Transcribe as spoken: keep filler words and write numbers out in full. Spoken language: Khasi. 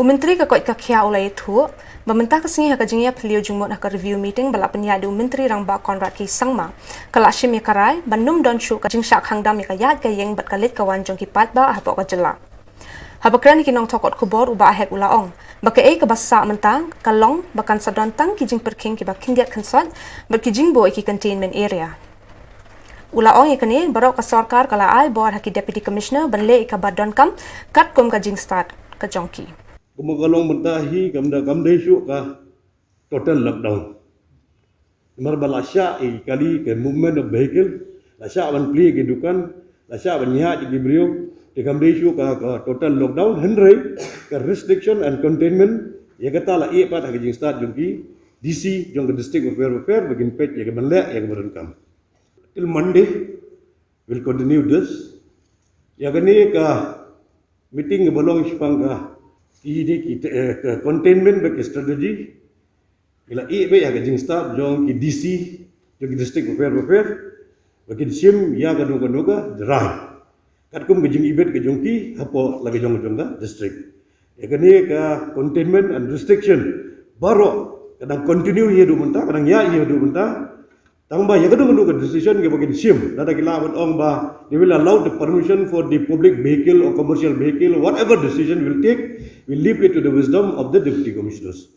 U Myntri ka koit ka khiah u la ïathuh ba mynta ka sngi ha ka jingïaphylliew jingmut ha ka review meeting ba la pynïaid da u Myntri Rangbah Conrad K Sangma, ka la shim ïa ka rai ban ym don shuh ka jingshah khangdam ïa ka ïaid ka ïeng bad ka leit ka wan jong ki paidbah hapoh ka jylla. Haba kren ïa ki nongthoh kot khubor, u Bah Hek u la ong ba kaei kaba sah mynta ka long ba kan sa don tang ki jingpyrkhing kiba khyndiat khynsoit bad ki jingbuh ïa ki containment area. U la ong ïa kane baroh ka sorkar ka la ai bor ha ki Deputy Commissioner ban leh ïa kaba donkam katkum ka jingstad ka jong ki. Kumba ka long mynta hi kam da kam dei shuh ka total lockdown. Namar ba la shah ïa ki kali ka movement of vehicle, la shah ban plie ki dukan, la shah ban ïaid ïa ki briew, te kam dei shuh ka, ka total lockdown, hynrei ka restriction and containment, ïa kata la ïeh pat ha ka jingstad jong ki D C jong ka district bapher bapher ba kin peit ïa ka ban leh ïa ka ba donkam. Till Monday, we'll continue this. Ïa kane ka meeting ba long shaphang ka, ki, ki, ki, eh, ka containment bad ka strategy. Ngi la ïeh beit ïa ka jingstad jong ki D C jong ki district bapher bapher ba kin shim ïa kano kano ka jingrai katkum ka jingibit ka jong ki hapoh la ka jong jong ka district. Ïa kane ka containment and restriction baroh ka dang continue ïa haduh mynta, ka dang ïaid ïa haduh mynta. Tang ba ïa kano kano ka decision kaba kin shim, lada ki lah ban ong ba they will allow the permission for the public vehicle or commercial vehicle, whatever decision we'll take, we'll leave it to the wisdom of the Deputy Commissioners.